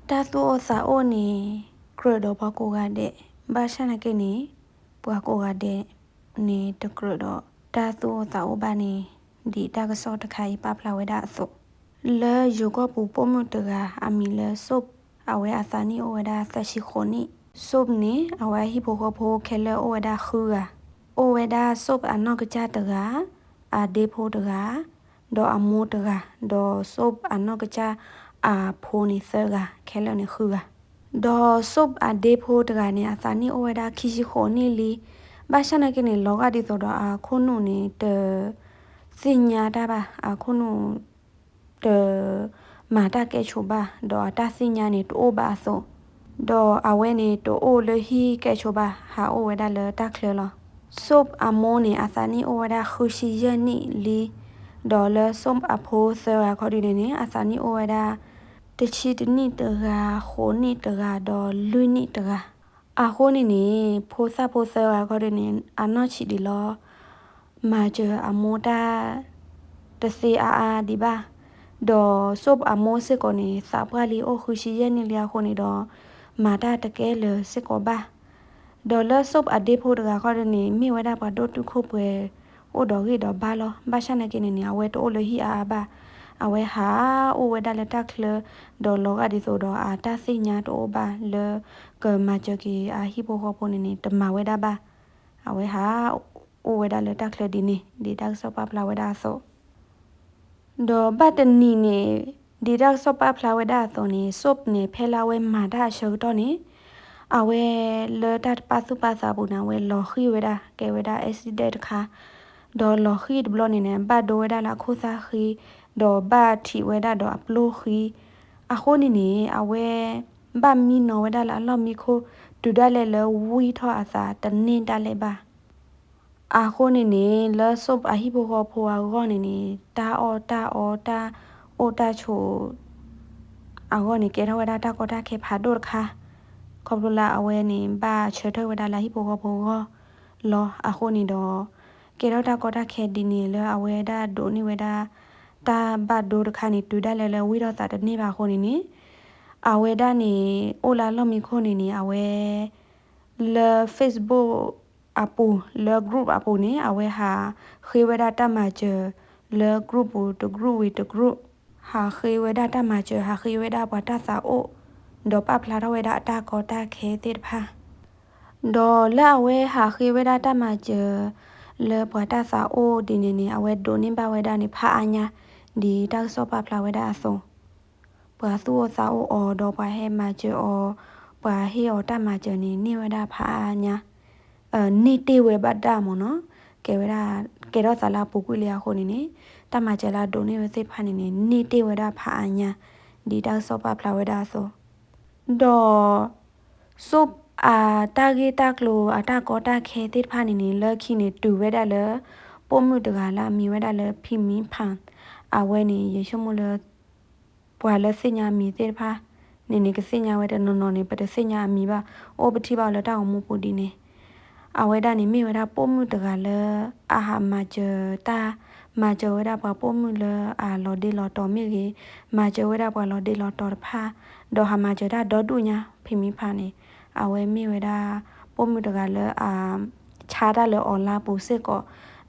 တၢ်သူၣ်အိၣ်သးအိၣ်န့ၣ် ကြၢးဒီးပှၤကိးဂၤဒဲး, ဘၣ်ဆၣ်နာ်က့န့ၣ် ပှၤကိးဂၤဒဲးန့ၣ် တကြၢးဒီးတၢ်သူၣ်အိၣ်သးအိၣ်ဘၣ်န့ၣ် ဒ်တၢ်ကစီၣ်တခါအံၤပာ်ဖျါဝဲဒၣ်အသိး, လၢယိၤကီၢ်ပူၤပိာ်မုၣ်တဂၤ အမံၤလၢ Soap, အဝဲအသးနံၣ်အိၣ်ဝဲဒၣ်သၢဆံဃိးနံၣ်, Soap န့ၣ် အဝဲအဟံၣ်ဖိဃီဖိခဲလၢာ်အိၣ်ဝဲဒၣ်ဃုဂၤ, အိၣ်ဝဲဒၣ် Soap အနီၢ်ကစၢ်တဂၤ, အဒ့ဖိတဂၤ, ဒီးအမိၢ်တဂၤ, ဒီး Soap အနီၢ်ကစၢ်အဖိန့ၣ် သၢဂၤ, ခဲလၢာ်န့ၣ်ဃုဂၤ. ဒီး Soap အဒ့ဖိတဂၤန့ၣ် အသးနံၣ်အိၣ်ဝဲဒၣ်ခံဆံဃိးနံၣ်လံ. ဘၣ်ဆၣ်နာ်က့န့ၣ် လီၤဂာ်ဒ်သိးဒီးအခိၣ်နူာ်န့ၣ် တသ့ၣ်ညါတၢ်ဘၣ်, အခိၣ်နူာ် တမၤတၢ်ကဲဆိးဘၣ်, ဒီးအတၢ်သ့ၣ်ညါန့ၣ် တအိၣ်ဘၣ်အသိး, ဒီးအဝဲန့ၣ် တအိၣ်လၢဟံၣ်ကဲဆိးဘၣ်, ဟးအိၣ်ဝဲဒၣ်လၢတၢ်ချၢလီၤ. Soap အမိၢ်န့ၣ် အသးနံၣ်အိၣ်ဝဲဒၣ်ဃုဆံယဲၢ်နံၣ်လံ, ဒီးလၢ Soap အဖိသၢဂၤခီဒုန့ၣ်န့ၣ် အသးနံၣ်အိၣ်ဝဲဒၣ် တဆံတနံၣ်တဂၤ, ဃိးနံၣ်တဂၤ, ဒီးလွံၢ်နံၣ်တဂၤ. အဃိန့ၣ်န့ၣ် ဖိသၣ်ဖိသၢဂၤခီဒုန့ၣ် အနီၢ်ဆံးဒံးလီၤ. မၤစၢၤအမိၢ်တၢ် တသ့အါအါဒံးဘၣ်. ဒီး Soap အမိၢ်စ့ၢ်ကီးန့ၣ် သးပှၢ်လံ အိၣ်ဃုဆံယဲၢ်နံၣ်လံအဃိန့ၣ်ဒီး မၤတၢ်တကဲလၢၤစ့ၢ်ကီးဘၣ်. ဒီးလၢ Soap အဒ့ဖိတဂၤခီဒုန့ၣ် မ့ၢ်ဝဲဒၣ်ပှၤဒိၣ်တုာ်ခိၣ်ပှဲၤ အိၣ်ဒီးဂံၢ်ဒီးဘါလီၤ. ဘၣ်ဆၣ်နာ်က့န့ၣ်န့ၣ် အဝဲတအိၣ်လၢဟံၣ်အါအါဘၣ်. အဝဲဟးအိၣ်ဝဲဒၣ်လၢတၢ်ချၢ, ဒီးလီၤဂာ်ဒ်သိးဒီးအတၢ်သ့ၣ်ညါတအိၣ်ဘၣ်လၢ ကမၤစၢၤက့ၤအဟံၣ်ဖိဃီဖိန့ၣ်န့ၣ် တမၤဝဲဒၣ်ဘၣ်. အဝဲဟးအိၣ်ဝဲဒၣ်လၢတၢ်ချၢဒ်န့ၣ် ဒ်တၢ်ကစီၣ်ပာ်ဖျါဝဲဒၣ်အသိး ဒီးဘၣ်တနံၤန့ၣ် ဒ်တၢ်ကစီၣ်ပာ်ဖျါဝဲဒၣ်အသိးန့ၣ် Soap န့ၣ် ဖဲလၢအဝဲမၤတၢ်အဆၢကတီၢ်န့ၣ် အဝဲလၢတၢ်တပာ်သူၣ်ပာ်သးပူၤန့ၣ် အဝဲလီၤဃံၤဝဲဒၣ် ကဲဝဲဒၣ် accident တခါ, ဒီးလီၤဃံၤတဘျီန့ၣ်န့ၣ် ဘၣ်ဒိဝဲဒၣ်လၢအခိၣ်သၣ်ဃံ, ဒီးဘၣ်ထံးဝဲဒၣ်ဒီးအပျိၢ်ဃံ. အဃိန့ၣ်န့ၣ် အဝဲ ဘၣ်မံနီၤဝဲဒၣ်လၢအလီၢ်မံခိၣ် တုၤဒၣ်လဲာ်လၢဝံၢ်ထီၣ်အသးတန့ၢ်ဒၣ်လဲာ်ဘၣ်. အဃိန့ၣ်န့ၣ် လၢ Soap အဟံၣ်ဖိဃီဖိအဂီၢ်န့ၣ်န့ၣ် တၢ်အီၣ်တၢ်အီ တၢ်အိၣ်တၢ်ဆိး အဂီၢ်န့ၣ် ကဲထီၣ်ဝဲဒၣ်တၢ်ကီတၢ်ခဲဖးဒိၣ်တခါ, ခီဖျိလၢအဝဲန့ၣ် ဘၣ်ဆၢထၢၣ်ဝဲဒၣ်လၢအဟံၣ်ဖိဃီဖိအဂီၢ်လီၤ. အဃိန့ၣ်ဒီး ကဲထီၣ်တၢ်ကီတၢ်ခဲဒ်န့ၣ်လၢအဝဲဒၣ်ဒိးန့ၢ်ဝဲဒၣ် တၢ်ဘၣ်ဒိတခါန့ၣ် တုၤဒၣ်လဲာ်လၢဝံၢ်ထီၣ်သးတန့ၢ်ဘၣ်အဃိန့ၣ်န့ၣ် အဝဲဒၣ်န့ၣ် အိၣ်လၢအလီၢ်မံခိၣ်န့ၣ်န့ၣ် အဝဲ လၢ Facebook အပူၤ လၢ group အပူၤန့ၣ် အဝဲဟးဃ့ဝဲဒၣ်တၢ်မၤစၢၤ လၢ group ပူၤ တ group ဝံၤတ group, ဟးဃ့ဝဲဒၣ်တၢ်မၤစၢၤ ဟးဃ့ဝဲဒၣ်ပှၤတၢ်သးအိၣ် ဒီးပာ်ဖျါထီၣ်ဝဲဒၣ်အတၢ်ကီတၢ်ခဲသ့ၣ်တဖၣ် ဒီးလၢအဝဲဟးဃ့ဝဲဒၣ်တၢ်မၤစၢၤ လၢပှၤတၢ်သးအိၣ်ဒ်န့ၣ်န့ၣ် အဝဲဒိးန့ၢ်ဘၣ်ဝဲဒၣ်န့ၣ် ဖးအါညါ ဒ်တၢ်ကစီၣ်ပာ်ဖျါဝဲဒၣ်အသိး ပှၤသူၣ်အိၣ်သးအိၣ်အီၤ ဒီးပှၤဟဲမၤစၢၤအီၤ ပှၤဟ့ၣ်အီၤတၢ်မၤစၢၤန့ၣ် န့ၢ်ဝဲဒၣ်ဖးအါညါ န့ၢ်တ့ၢ်ဝဲဘၣ်ဒၣ်မ့ၢ်နီၤ, ကဲဝဲဒၣ် ကဲထီၣ်သးလၢအပူၤကွံာ်လံအဃိန့ၣ်န့ၣ် တၢ်မၤစၢၤလၢအဒိးန့ၢ်ဝဲသ့ၣ်တဖၣ်န့ၣ်န့ၣ် န့ၢ်တ့ၢ်ဝဲဒၣ်ဖးအါညါ ဒ်တၢ်ကစီၣ်ပာ်ဖျါဝဲဒၣ်အသိး ဒီး Soap အတၢ်ဂ့ၢ်တၢ်ကျိၤအတၢ်ကီတၢ်ခဲသ့ၣ်တဖၣ်န့ၣ်န့ၣ် လၢခံန့ၣ်တုၤဝဲဒၣ်လၢ ပိာ်မုၣ်တဂၤလၢအမံၤဝဲဒၣ်လၢ ဖံမံဖၣ် အဝဲန့ၣ် ယဆိကမိၣ်လၢ ပှၤလၢသ့ၣ်ညါအမံၤသ့ၣ်တဖၣ်န့ၣ်န့ၣ် ကသ့ၣ်ညါဝဲတနီၤနီၤန့ၣ် ပတသ့ၣ်ညါအမံၤဘၣ် အိၣ်ပထံၣ်ဘၣ်အီၤလၢတၢ်ဂီၤမူပူၤဒ်န့ၣ် အဝဲဒၣ်န့ၣ်မ့ၢ်ဝဲဒၣ်ပိာ်မုၣ်တဂၤလၢ အဟးမၤစၢၤတၢ် မၤစၢၤဝဲဒၣ်ပှၤပိာ်မုၣ်လၢအလီၤဒ့လီၤတီၤမ့ၢ်ဂ့ၤ, မၤစၢၤဝဲဒၣ်ပှၤလီၤဒ့လီၤတီၤတဖၣ်, ဒီးဟးမၤစၢၤတၢ်ဒီဒူၣ်ညါ ဖံမံဖၣ်န့ၣ် အဝဲမ့ၢ်ဝဲဒၣ် ပိာ်မုၣ်တဂၤလၢအ ဆါတၢ်လၢ online ပူၤစ့ၢ်ကီး,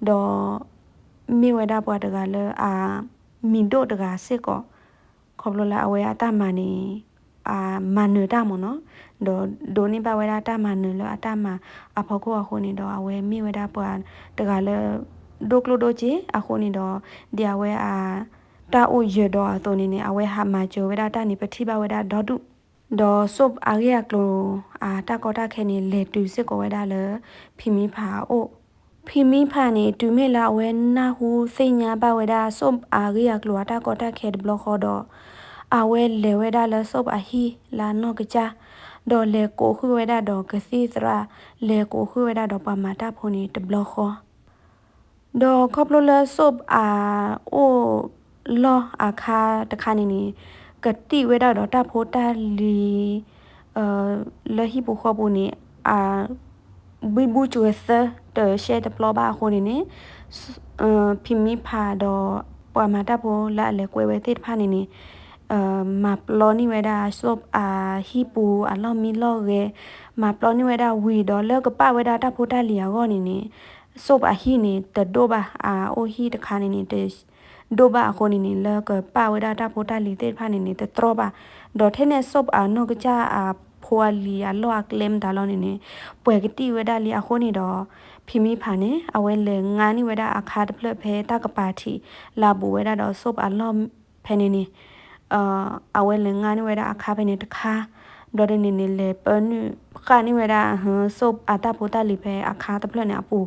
ဒီး မ့ၢ်ဝဲဒၣ်ပှၤတဂၤလၢအ မံၤဒိၣ်တဂၤစ့ၢ်ကီး, ခီဖျိလၢအဝဲအတၢ်မၤန့ၣ် အမၤနၢၤတၢ်မ့ၢ်နီၤ, ဒီးဒိးန့ၢ်ဘၣ်ဝဲဒၣ်တၢ်မၤနၢၤလၢအတၢ်မၤအဖီခိၣ်အဃိန့ၣ်ဒီး အဝဲမ့ၢ်ဝဲဒၣ်ပှၤတဂၤလၢ ဒိၣ်ကျိၣ်ဒိၣ်စ့အဃိန့ၣ်ဒီး ဒ်အဝဲအ တၢ်အိၣ်ယၢၤဒီးအသိးန့ၣ်န့ၣ် အဝဲဟးမၤစၢၤဝဲဒၣ်တၢ်န့ၣ် ပထံၣ်ဘၣ်ဝဲဒၣ်ဒီဒူၣ်, ဒီး Soap အဂ့ၢ်အကျိၤ အတၢ်ကီတၢ်ခဲန့ၣ် လဲၤတုၤစ့ၢ်ကီးဝဲဒၣ်လၢ ဖံမံဖးအအိၣ်, ဖံမံဖးန့ၣ် တုၤမ့ၢ်လၢအဝဲနၢ်ဟူသ့ၣ်ညါဘၣ်ဝဲဒၣ် Soap အဂ့ၢ်အကျိၤအတၢ်ကီတၢ်ခဲတဘျီဃီဒီး အဝဲလဲၤဝဲဒၣ်လၢ Soap အဟံၣ်လၢအနီၢ်ကစၢ်, ဒီးလဲၤကိးဃုာ်ဝဲဒၣ်ဒီးကသံၣ်သရၣ်, လဲၤကိးဃုာ်ဝဲဒၣ်ဒီးပှၤမၤတၢ်ဖိန့ၣ်တဘျီဃီ ဒီးခီဖျိလၢ Soap အအိၣ်လီၢ်အခါတခါန့ၣ်န့ၣ် ကတံၣ်ဝဲဒၣ်ဒီးတၢ်ဖိတၢ်လံၤ လၢဟံၣ်ပူၤဃီပူၤန့ၣ် အဘံဘူစှၤသၢ တရှဲတပျီဘၣ်အဃိန့ၣ်န့ၣ် ဖံမံဖးဒီးပှၤမၤတၢ်ဖိလၢအလဲၤကွဲဝဲသ့ၣ်တဖၣ်န့ၣ်န့ၣ် မၤပျီန့ၢ်ဝဲဒၣ် Soap အဟံၣ်ပူၤအလီၢ်မံလီၢ်ဂဲၤ, မၤပျီန့ၢ်ဝဲဒၣ်ဝံၤဒီး လၢကပာ်ဝဲဒၣ်တၢ်ဖိတၢ်လံၤအဂီၢ်န့ၣ်န့ၣ် Soap အဟံၣ်န့ၣ် တဒိၣ်ဘၣ်, အအိၣ်ဟံၣ်တခါန့ၣ်န့ၣ် တဒိၣ်ဘၣ်အဃိန့ၣ်န့ၣ် လၢကပာ်ဝဲဒၣ်တၢ်ဖိတၢ်လံၤသ့ၣ်တဖၣ်န့ၣ်န့ၣ် တတြီဘၣ်. ဒီးထဲန့ၣ် Soap အနီၢ်ကစၢ်အဖိအလံၤအလီၢ်အကျဲမတၤလီၤန့ၣ်န့ၣ် ပှဲၤကတံၢ်ဝဲဒၣ်လံအဃိန့ၣ်ဒီး ဖံမံဖးန့ၣ် အဝဲလဲၤငါန့ၢ်ဝဲဒၣ်အခါတဖျၢၣ်ဖဲတၢ်ကပၤထံး လၢအဘူးဝဲဒၣ်ဒီး Soap အလီၢ်ဖဲန့ၣ်န့ၣ် အဝဲလဲၤငါန့ၢ်ဝဲဒၣ်အခါဖဲန့ၣ်တခါ, ဘျီဒ်န့ၣ်န့ၣ် လဲၤပၢနုာ်ဃာ်န့ၢ်ဝဲဒၣ် Soap အတၢ်ဖိတၢ်လံၤဖဲအခါတဖျၢၣ်န့ၣ်အပူ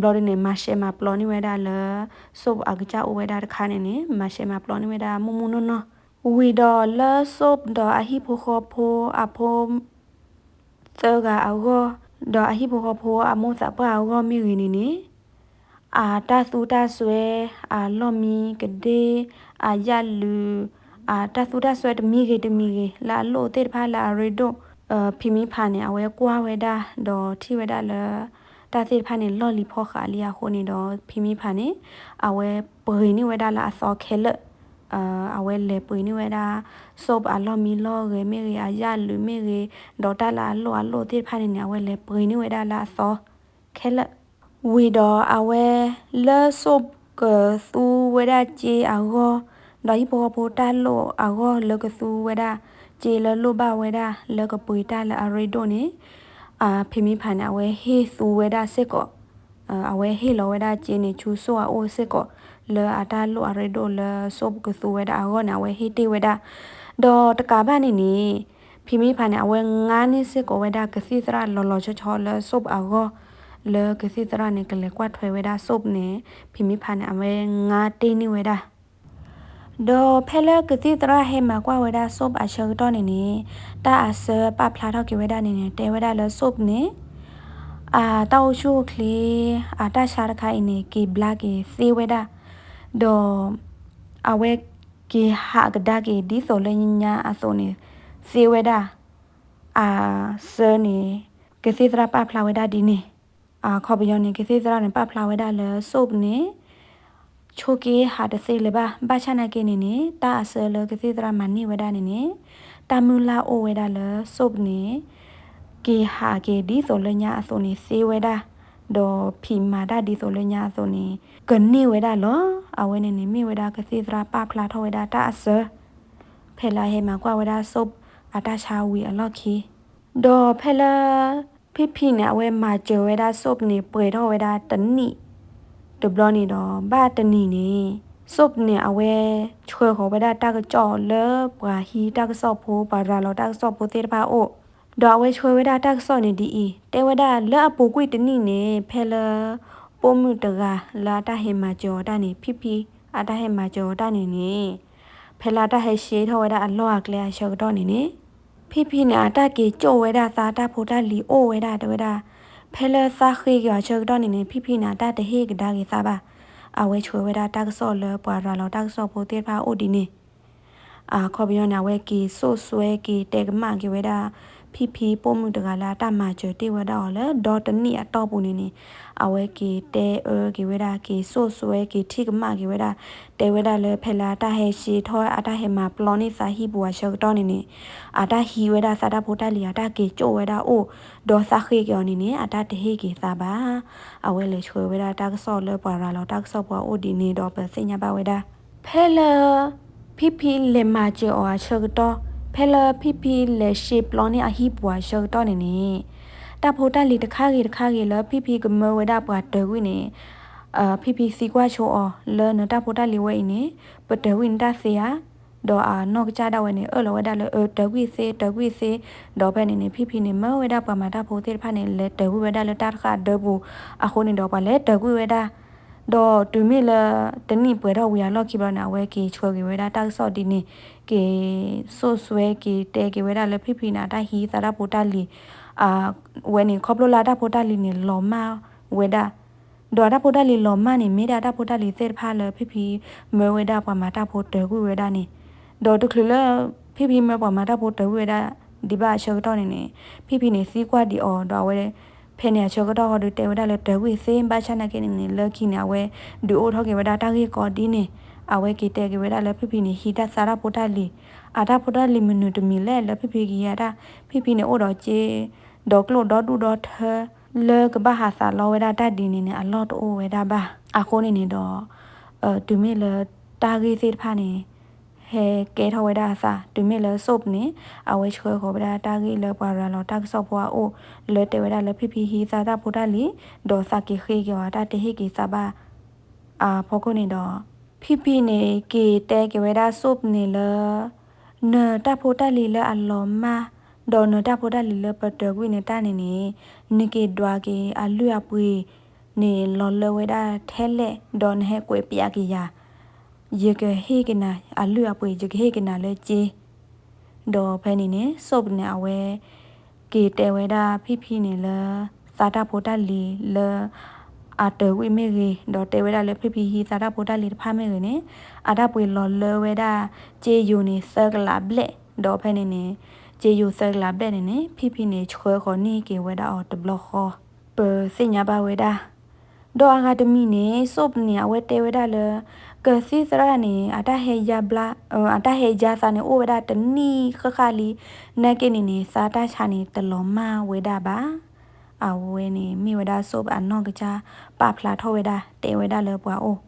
ၤ, ဘျီဒ်န့ၣ် မၤရှဲမၤပျီန့ၢ်ဝဲဒၣ်လၢ Soap အကစၢ်အိၣ်ဝဲဒၣ်တခါန့ၣ်န့ၣ် မၤရှဲမၤပျီန့ၢ်ဝဲဒၣ်မုၢ်မုၢ်နီၢ်နီၢ်, ဝံၤဒီးလၢ Soap ဒီးအဟံၣ်ဖိဃီဖိအဖိ သၢဂၤအဂီၢ်, ဒီးအဟံၣ်ဖိဃီဖိအမိၢ်သးပှၢ်အဂီၢ်မ့ၢ်ဂ့ၤန့ၣ်န့ၣ် အတၢ်သူတၢ်စွဲ, အလီၢ်မံကဒ့, အယၣ်လုး, အတၢ်သူတၢ်စွဲတမံၤဂ့ၤတမံၤဂ့ၤ လၢအလိၣ်သ့ၣ်တဖၣ်လၢအရ့ဒိၣ်, ဖံမံဖးန့ၣ် အဝဲကွၢ်ဝဲဒၣ် ဒီးထံၣ်ဝဲဒၣ်လၢ တၢ်သ့ၣ်တဖၣ်န့ၣ် လီၢ်လံၤဖီဃးလံအဃိန့ၣ်ဒီး ဖံမံဖးန့ၣ် အဝဲပှ့ၤန့ၢ်ဝဲဒၣ်လၢအသီခဲလၢာ် အဝဲလဲၤပှ့ၤန့ၢ်ဝဲဒၣ် Soap အလီၢ်မံလီၢ်ဂဲၤမ့ၢ်ဂ့ၤ, အယၣ်လုးမ့ၢ်ဂ့ၤ, ဒီးတၢ်လၢအလိၣ်အလိၣ်သ့ၣ်တဖၣ်န့ၣ်န့ၣ် အဝဲလဲၤပှ့ၤန့ၢ်ဝဲဒၣ်လၢအသီခဲလၢာ်, ဝံၤဒီးအဝဲ လၢ Soap ကသူဝဲဒၣ်စ့အဂီၢ်, ဒီးဟံၣ်ဖိဃီဖိတၢ်လိၣ်အဂီၢ်လၢကသူဝဲဒၣ် စ့လၢလိၣ်ဘၣ်ဝဲဒၣ်လၢကပှ့ၤတၢ်လၢအရ့ဒိၣ်န့ၣ် ဖံမံဖးန့ၣ် အဝဲဟ့ၣ်သူဝဲဒၣ်စ့ၢ်ကီး, အဝဲဟ့ၣ်လီၤဝဲဒၣ်စ့န့ၣ် ဆူ Soap အအိၣ်စ့ၢ်ကီး, လၢအတၢ်လိၣ်အရ့ဒိၣ်လၢ Soap ကသူဝဲဒၣ်အဂီၢ်န့ၣ် အဝဲဟ့ၣ်တ့ၢ်ဝဲဒၣ်, ဒီးတကးဘၣ်န့ၣ်န့ၣ် ဖံမံဖးန့ၣ် အဝဲငါန့ၢ်စ့ၢ်ကီးဝဲဒၣ်ကသံၣ်သရၣ်လီၤလီၤဆီဆီလၢ Soap အဂီၢ်, လၢကသံၣ်သရၣ်န့ၣ် ကလဲၤကွၢ်ထွဲဝဲဒၣ် Soap န့ၣ် ဖံမံဖးန့ၣ် အဝဲငါတ့ၢ်န့ၢ်ဝဲဒၣ် ဒီးဖဲလၢကသံၣ်သရၣ်ဟဲမၤကွၢ်ဝဲဒၣ် Soap အဆၢကတီၢ်န့ၣ်န့ၣ် တၢ်အစၢပာ်ဖျါထီၣ်က့ၤဝဲဒၣ်န့ၣ်န့ၣ် တဲဝဲဒၣ်လၢ Soap န့ၣ် အတၢ်အိၣ်ဆူၣ်အိၣ်ချ့ အတၢ်ဆါတခါအံၤန့ၣ် က့ၤဘျါက့ၤသ့ဝဲဒၣ်, ဒီး အဝဲက့ၤဟးကဒါက့ၤဒ်သိးလၢညါအသိးန့ၣ် သ့ဝဲဒၣ်, အစၢန့ၣ် ကသံၣ်သရၣ်ပာ်ဖျါဝဲဒၣ်ဒ်န့ၣ်, အခီပညီန့ၣ် ကသံၣ်သရၣ်န့ၣ် ပာ်ဖျါဝဲဒၣ်လၢ Soap န့ၣ် ဆိက့ဟးတသ့လၢၤဘၣ်, ဘၣ်ဆၣ်နာ်က့န့ၣ်န့ၣ် တၢ်အစၢလၢကသံၣ်သရၣ်မၤန့ၢ်ဝဲဒၣ်န့ၣ်န့ၣ် တၢ်မုၢ်လၢ်အိၣ်ဝဲဒၣ်လၢ Soap န့ၣ် က့ၤဟးက့ၤဒ်သိးလၢညါအသိးန့ၣ် သ့ဝဲဒၣ်, ဒီးဖံးမၤတၢ်ဒ်သိးလၢညါအသိးန့ၣ် ကန့ၢ်ဝဲဒၣ်လီၤ. အဝဲန့ၣ်န့ၣ် မ့ၢ်ဝဲဒၣ်ကသံၣ်သရၣ်ပာ်ဖျါထီၣ်ဝဲဒၣ်တၢ်အစၢ ဖဲလၢအဟဲမၤကွၢ်ဝဲဒၣ် Soap အတၢ်ဆါဝံၤအလီၢ်ခံ, ဒီးဖဲလၢ ဖံဖံန့ၣ် အဝဲမၤစၢၤဝဲဒၣ် Soap န့ၣ် ပှဲၤထီၣ်ဝဲဒၣ်တနံၣ်တဘျီန့ၣ်ဒီး ဘၣ်တနံၤန့ၣ် Soap န့ၣ် အဝဲဆှၢဃီၤဝဲဒၣ်တၢ်ကစီၣ်လၢပှၤဟံးတၢ်ကစီၣ်ဖိ ပှၤရၤလီၤတၢ်ကစီၣ်ဖိသ့ၣ်တဖၣ်အအိၣ်, ဒီးအဝဲဆှၢဝဲဒၣ်တၢ်ကစီၣ်န့ၣ်ဒ်အံၤ, တဲဝဲဒၣ်လၢအပူၤကွံာ်တနံၣ်န့ၣ် ဖဲလၢပိာ်မုၣ်တဂၤလၢအတၢ်ဟဲမၤစၢၤအီၤတၢ်န့ၣ် ဖံဖံ အတၢ်ဟဲမၤစၢၤအီၤတၢ်န့ၣ်န့ၣ် ဖဲလၢအတၢ်ဟဲရှဲထီၣ်ဝဲဒၣ်အလီၢ်အကျဲအဆၢကတီၢ်န့ၣ်န့ၣ် ဖံဖံန့ၣ် အတၢ်က့ၤကၠိၣ်ဝဲဒၣ်သးတၢ်ဖိတၢ်လံၤအိၣ်ဝဲဒၣ်တဲဝဲဒၣ်, ဖဲလၢသးဃ့က့ၤအီၤအဆၢကတီၢ်န့ၣ်န့ၣ် ဖံဖံန့ၣ် အတၢ်တဟ့ၣ်ကဒါက့ၤသးဘၣ်, အဝဲဆှၢဝဲဒၣ်တၢ်ကစီၣ်လၢပှၤရၤလီၤတၢ်ကစီၣ်ဖိသ့ၣ်တဖၣ်အအိၣ်ဒ်န့ၣ် အခီပညီန့ၣ် အဝဲက့ၤစိာ်စွဲက့ၤတဲကမၣ်က့ၤဝဲဒၣ် ဖံဖံပိာ်မုၣ်တဂၤလၢအတၢ်မၤစၢၤတ့ၢ်ဝဲဒၣ်အီၤလၢဒီတနံၣ်အတီၢ်ပူၤန့ၣ်န့ၣ် အဝဲက့ၤတဲအၢက့ၤဝဲဒၣ် က့ၤစိာ်စွဲက့ၤထံၣ်ကမၣ်က့ၤဝဲဒၣ်, တဲဝဲဒၣ်လၢဖဲလၢအတၢ်ဟဲရှဲထီၣ် အတၢ်ဟဲမၤပျီန့ၢ်သးဟံၣ်ပူၤအဆၢကတီၢ်န့ၣ်န့ၣ် အတၢ်ဟံးဝဲဒၣ်သးတၢ်ဖိတၢ်လံၤ အတၢ်က့ၤကၠိၣ်ဝဲဒၣ်အိၣ်, ဒီးသးဃ့က့ၤအီၤန့ၣ်န့ၣ် အတၢ်တဟ့ၣ်က့ၤသးဘၣ်. အဝဲလဲၤဆှၢဝဲဒၣ်တၢ်ကစီၣ်လၢပှၤရၤလီၤတၢ်ကစီၣ်ဖိအအိၣ်ဒ်န့ၣ်ဒီးပသ့ၣ်ညါဘၣ်ဝဲဒၣ် ဖဲလၢ ဖံဖံလဲၤမၤစၢၤအီၤအဆၢကတီၢ်, ဖဲလၢဖံဖံလဲၤရှဲပျီန့ၢ်အဟံၣ်ပူၤအဆၢကတီၢ်န့ၣ်န့ၣ် တၢ်ဖိတၢ်လံၤတခါဂ့ၤတခါဂ့ၤလၢဖံဖံကမၢဝဲဒၣ်ပှၤတၢၤကွံာ်န့ၣ် ဖံဖံသံကွၢ်ဆိအီၤလၢနတၢ်ဖိတၢ်လံၤဝဲအံၤန့ၣ် ပတၢၤကွံာ်နတၢ်သ့ဧါ, ဒီးအနီၢ်ကစၢ်ဒၣ်ဝဲန့ၣ် အၢၣ်လီၤဝဲဒၣ်လၢအတၢၤကွံာ်သ့ တၢၤကွံာ်သ့, ဒီးဖဲန့ၣ်န့ၣ် ဖံဖံန့ၣ် မၢဝဲဒၣ်ပှၤမၤတၢ်ဖိသ့ၣ်တဖၣ်န့ၣ် လဲၤတၢၤကွံာ်ဝဲဒၣ်လၢတၢ်တဃာ်ဒၢပူၤ, အဃိန့ၣ်ဒီးပှၤလဲၤတၢၤကွံာ်ဝဲဒၣ် ဒီးတုၤမ့ၢ်လၢ တနံၣ်ပှဲၤထီၣ်ဝံၤအလီၢ်ခံဘျီန့ၣ် အဝဲက့ၤဆှၢက့ၤဝဲဒၣ်တၢ်ကစီၣ်ဒ်န့ၣ်, က့ၤစိာ်စွဲက့ၤတဲက့ၤဝဲဒၣ်လၢဖံဖံန့ၣ် အတၢ်ဟံးသးတၢ်ဖိတၢ်လံၤ ဝဲန့ၣ် ခီဖျိလၢအတၢ်ဖိတၢ်လံၤန့ၣ် လီၤမၢ်ဝဲဒၣ်, ဒီးအတၢ်ဖိတၢ်လံၤလီၤမၢ်န့ၣ် မ့ၢ်ဒၣ်အတၢ်ဖိတၢ်လံၤသ့ၣ်တဖၣ်လၢဖံဖံမၢဝဲဒၣ်ပှၤမၤတၢ်ဖိတၢၤကွံာ်ဝဲဒၣ်န့ၣ်, ဒီးတချုးလၢ ဖံဖံမၢပှၤမၤတၢ်ဖိတၢၤကွံာ်ဝဲဒၣ်ဒံးဘၣ်အဆၢကတီၢ်န့ၣ်န့ၣ် ဖံဖံန့ၣ် သံကွၢ်ဒံးအီၤ ဒီးအဝဲ ဖဲန့ၣ်အဆၢကတီၢ်ဃီဒီးတဲဝဲဒၣ်လၢတၢၤကွံာ်သ့ ဘၣ်ဆၣ်နာ်က့န့ၣ်န့ၣ် လၢခံန့ၣ် အဝဲဒုးအိၣ်ထီၣ်က့ၤဝဲဒၣ်တၢ်ဂ့ၢ်ကီဒ်န့ၣ်, အဝဲက့ၤတဲက့ၤဝဲဒၣ်လၢဖံဖံန့ၣ် ဟံးတၢ်သါတၢ်ဖိတၢ်လံၤ, အတၢ်ဖိတၢ်လံၤမနုၤတမံၤလဲၣ်လၢဖံဖံကဟံးအတၢ်, ဖံဖံန့ၣ်အိၣ်ဒီးစ့ ဒီးကျိၣ်ဒီဒူၣ်ဒီထၢ လၢကဘၣ်ဟးသးလီဝဲဒၣ်တၢ်ဒ်န့ၣ်န့ၣ် အလီၢ်တအိၣ်ဝဲဒၣ်ဘၣ်. အဃိန့ၣ်န့ၣ်ဒီး တုၤမ့ၢ်လၢတၢ်ဂ့ၢ်သ့ၣ်တဖၣ်န့ၣ် ဟဲကဲထီၣ်ဝဲဒၣ်အသး, တုၤမ့ၢ်လၢ Soap န့ၣ် အဝဲဆှၢဃီၤဝဲဒၣ်တၢ်ဂ့ၢ်လၢပှၤရၤလီၤတၢ်ကစီၣ်ဖိအအိၣ် လၢတဲဝဲဒၣ်လၢဖံဖံဟံးသါတၢ်ဖိတၢ်လံၤ ဒီးသးက့ၤဃ့က့ၤအီၤ တၢ်တဟ့ၣ်က့ၤသးဘၣ် အဖီခိၣ်န့ၣ်ဒီး ဖံဖံန့ၣ်က့ၤတဲက့ၤဝဲဒၣ် Soap န့ၣ်လၢ နတၢ်ဖိတၢ်လံၤလၢအလီၤမၢ် ဒီးနတၢ်ဖိတၢ်လံၤလၢပတၢၤကွံာ်နတၢ်န့ၣ်န့ၣ် နက့ၤဒွးက့ၤအလုၢ်အပှ့ၤန့ၣ် လီၤလၢဝဲဒၣ်ထဲလဲၣ် ဒီးနဟဲကွဲးပျးက့ၤယၤ, ယကဟ့ၣ်က့ၤနၤအလုၢ်အပှ့ၤ ယကဟ့ၣ်က့ၤနၤလၢစ့ ဒီးဖဲန့ၣ်န့ၣ် Soap န့ၣ် အဝဲ က့ၤတဲဝဲဒၣ်ဖံဖံန့ၣ်လၢ သါတၢ်ဖိတၢ်လံၤလၢ အတၢၤကွံာ်မ့ၢ်ဂ့ၤ, ဒီးတဲဝဲဒၣ်လၢဖံဖံဟံးသါတၢ်ဖိတၢ်လံၤတဖၣ်မ့ၢ်ဂ့ၤန့ၣ် အတၢ်ပှ့ၤလီၤလၢဝဲဒၣ် စ့ယိၤန့ၣ် သၢကလးဘျဲၣ်, ဒီးဖဲန့ၣ်န့ၣ် စ့ယိၤသၢကလးဘျဲၣ်န့ၣ်န့ၣ် ဖံဖံန့ၣ်ဆှၢဃီၤန့ၢ်က့ၤဝဲဒၣ်အီၤတဘျီဃီ ပသ့ၣ်ညါဘၣ်ဝဲဒၣ်. ဒီးအဂၤတမံၤန့ၣ် Soap န့ၣ် အဝဲတဲဝဲဒၣ်လၢ ကသံၣ်သရၣ်န့ၣ် အတၢ်ဟဲယါဘျါ အတၢ်ဟဲယါသးန့ၣ် အိၣ်ဝဲဒၣ်တနံၣ်ဃၣ်ဃၣ်လံ, နာ်က့န့ၣ်န့ၣ် သါတၢ်ဆါန့ၣ် တလီၤမၢ်ဝဲဒၣ်ဘၣ်. အဝဲန့ၣ်မ့ၢ်ဝဲဒၣ် Soap အနီၢ်ကစၢ်ပာ်ဖျါထီၣ်ဝဲဒၣ် တဲဝဲဒၣ်လၢပှၤအိၣ်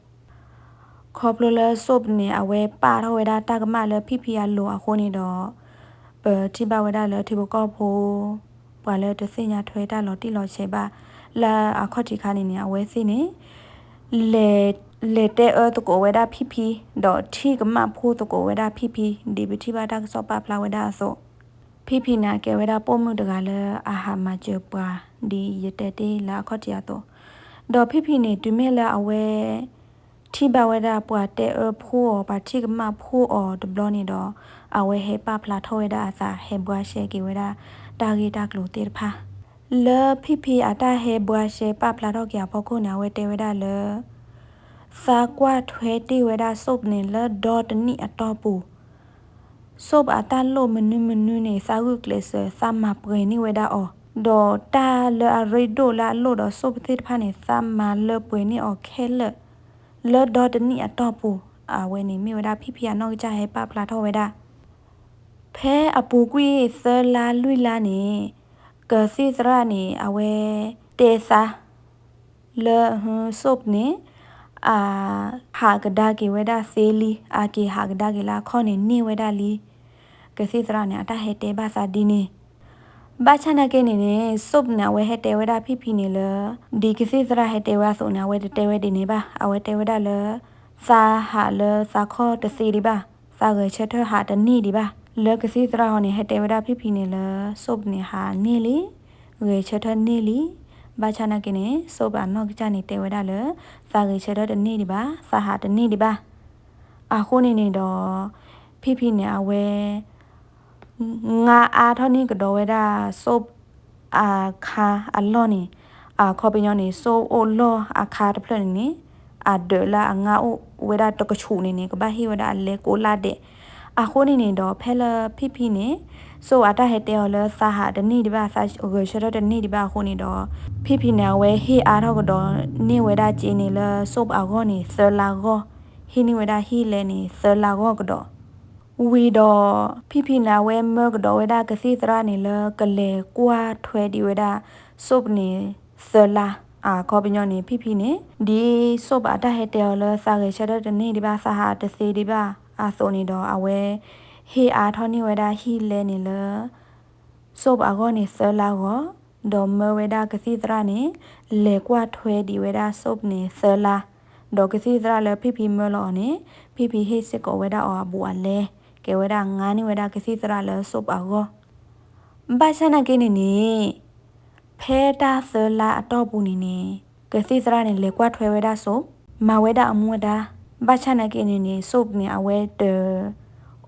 ခီဖျိလၢ Soap န့ၣ် အဝဲပာ်ထီၣ်ဝဲဒၣ်တၢ်ကမၣ်လၢဖံဖံအလိၤအဃိန့ၣ်ဒီး ပထံၣ်ဘၣ်ဝဲဒၣ်လၢထံဖိကီၢ်ဖိ ပှၤလၢတသ့ၣ်ညါထွဲတၢ်လီၤတံၢ်လီၤဆဲးဘၣ် လၢအခီၣ်ထံးခါန့ၣ်န့ၣ် အဝဲသ့ၣ်န့ၣ် လဲၤ လဲၤတဲအၢသကိးဝဲဒၣ်ဖံဖံ ဒီးထံၣ်ကမၣ်ဖိသကိးဝဲဒၣ်ဖံဖံ ဒ်ပထံၣ်ဘၣ်တၢ်ကစီၣ်ပာ်ဖျါဝဲဒၣ်အသိး ဖံဖံန့ၣ် အကဲဝဲဒၣ်ပိာ်မုၣ်တဂၤလၢအဟးမၤစၢၤပှၤ ဒ်ယတဲတ့ၢ်လၢအခီၣ်ထံးအသိး, ဒီးဖံဖံန့ၣ် တုၤမ့ၢ်လၢအဝဲ ထံၣ်ဘၣ်ဝဲဒၣ်ပှၤတဲအၢဖိအီၤ ပှၤထံၣ်ကမၣ်ဖိအီၤတဘျီန့ၣ်ဒီး အဝဲဟဲပာ်ဖျါထီၣ်ဝဲဒၣ်အသး ဟဲဘှါရှဲက့ၤဝဲဒၣ် တၢ်ဂ့ၢ်တၢ်ကျိၤသ့ၣ်တဖၣ် လၢဖံဖံအတၢ်ဟဲဘှါရှဲပာ်ဖျါထီၣ်က့ၤအဖီခိၣ်န့ၣ် အဝဲတဲဝဲဒၣ်လၢ သးကွၢ်ထွဲတ့ၢ်ဝဲဒၣ် Soap န့ၣ် လၢဒီတနံၣ်အတီၢ်ပူၤ Soap အတၢ်လိၣ်မနုၤမနုၤန့ၣ် သးဂုာ်ကျဲးစၢး သးမၤပှဲၤန့ၢ်ဝဲဒၣ်အီၤ, ဒီးတၢ်လၢအရ့ဒိၣ်လၢအလိၣ်ဒီး Soap သ့ၣ်တဖၣ်န့ၣ် သးမၤလၢပှဲၤန့ၢ်အီၤခဲလၢာ် လၢဒီတနံၣ်အတီၢ်ပူၤ. အဝဲန့ၣ်မ့ၢ်ဝဲဒၣ်ဖံဖံအနီၢ်ကစၢ်ဟဲပာ်ဖျါထီၣ်ဝဲဒၣ် ဖဲအပူၤကွံာ်သၢလါလွံၢ်လါန့ၣ် ကသံၣ်သရၣ်န့ၣ် အဝဲတဲသး လၢ Soap န့ၣ် အဟးကဒါက့ၤဝဲဒၣ်သ့လံ, အက့ၤဟးကဒါက့ၤလၢအခီၣ်န့ၣ်န့ၢ်ဝဲဒၣ်လံ. ကသံၣ်သရၣ်န့ၣ် အတၢ်ဟဲတဲဘၣ်သးဒ်န့ၣ် ဘၣ်ဆၣ်နာ်က့န့ၣ်န့ၣ် Soap န့ၣ် အဝဲဟဲတဲဝဲဒၣ်ဖံဖံန့ၣ်လၢ ဒ်ကသံၣ်သရၣ်ဟဲတဲဝဲအသိးန့ၣ် အဝဲတတဲဝဲဒ်န့ၣ်ဘၣ်. အဝဲတဲဝဲဒၣ်လၢ သးဟးလၢသးခီၣ်တသ့ဒံးဘၣ်, သးဂဲၤဆၢထၢၣ်ဟးတန့ၢ်ဒံးဘၣ်. လၢကသံၣ်သရၣ်ဟီန့ၣ် ဟဲတဲဝဲဒၣ်ဖံဖံန့ၣ်လၢ Soap န့ၣ် ဟးန့ၢ်လံ, ဂဲၤဆၢထၢၣ်န့ၢ်လံ. ဘၣ်ဆၣ်နာ်က့န့ၣ် Soap အနီၢ်ကစၢ်န့ၣ် တဲဝဲဒၣ်လၢ သးဂဲၤဆၢထၢၣ်တန့ၢ်ဒံးဘၣ်, သးဟးတန့ၢ်ဒံးဘၣ်. အဃိန့ၣ်န့ၣ်ဒီး ဖံဖံန့ၣ် အဝဲ ငါအါထီၣ်န့ၢ်ကဒီးဝဲဒၣ် Soap အခါအလီၢ်န့ၣ်, အခီပညီန့ၣ် Soap အိၣ်လီၢ်အခါတဖျၢၣ်န့ၣ်န့ၣ် အဒၢးလၢအငါအိၣ်ဝဲဒၣ်တကဆူးန့ၣ်န့ၣ် ကဘၣ်ဟ့ၣ်ဝဲဒၣ်အလဲကိးလါဒဲး. အဃိန့ၣ်န့ၣ်ဒီး ဖဲလၢဖံဖံန့ၣ် Soap အတၢ်ဟဲတဲအီၤလၢသးဟးတန့ၢ်ဒံးဘၣ်, သးဂဲၤဆၢထၢၣ်တန့ၢ်ဒံးဘၣ်အဃိန့ၣ်ဒီး ဖံဖံန့ၣ် အဝဲဟ့ၣ်အါထီၣ်ကဒီးန့ၢ်ဝဲဒၣ်စ့န့ၣ်လၢ Soap အဂီၢ်န့ၣ် သၢလါဂီၢ်, ဟ့ၣ်န့ၢ်ဝဲဒၣ်ဟံၣ်လဲန့ၣ် သၢလါဂီၢ်ကဒီး ဝံၤဒီး ဖံဖံန့ၣ် အဝဲမၢကဒီးဝဲဒၣ်ကသံၣ်သရၣ်န့ၣ်လၢကလဲၤကွၢ်ထွဲဒံးဝဲဒၣ် Soap န့ၣ် သၢလါ. အခီပညီန့ၣ် ဖံဖံန့ၣ် ဒ် Soap အတၢ်ဟဲတဲအီၤလၢ သးဂဲၤဆၢထၢၣ်တန့ၢ်ဒံးဘၣ်, သးဟးတသ့ဒံးဘၣ်အသိးန့ၣ်ဒီး အဝဲဟ့ၣ်အါထီၣ်န့ၢ်ဝဲဒၣ်ဟံၣ်လဲန့ၣ်လၢ Soap အဂီၢ်န့ၣ် သၢလါဂီၢ်, ဒီးမၢဝဲဒၣ်ကသံၣ်သရၣ်န့ၣ် လဲၤကွၢ်ထွဲဒံးဝဲဒၣ် Soap န့ၣ် သၢလါ, ဒီးကသံၣ်သရၣ်လၢဖံဖံမၢလီၤအီၤန့ၣ် ဖံဖံဟ့ၣ်စ့ၢ်ကီးဝဲဒၣ်အီၤအဘူးအလဲ, ကဲဝဲဒၣ်ငါန့ၢ်ဝဲဒၣ်ကသံၣ်သရၣ်လၢ Soap အဂီၢ်. ဘၣ်ဆၣ်နာ်က့န့ၣ်န့ၣ် ဖဲတၢ်သၢလါအတီၢ်ပူၤန့ၣ်န့ၣ် ကသံၣ်သရၣ်န့ၣ် လဲၤကွၢ်ထွဲဝဲဒၣ် Soap, မၤဝဲဒၣ်အမူအဒါ, ဘၣ်ဆၣ်နာ်က့န့ၣ်န့ၣ် Soap န့ၣ် အဝဲတ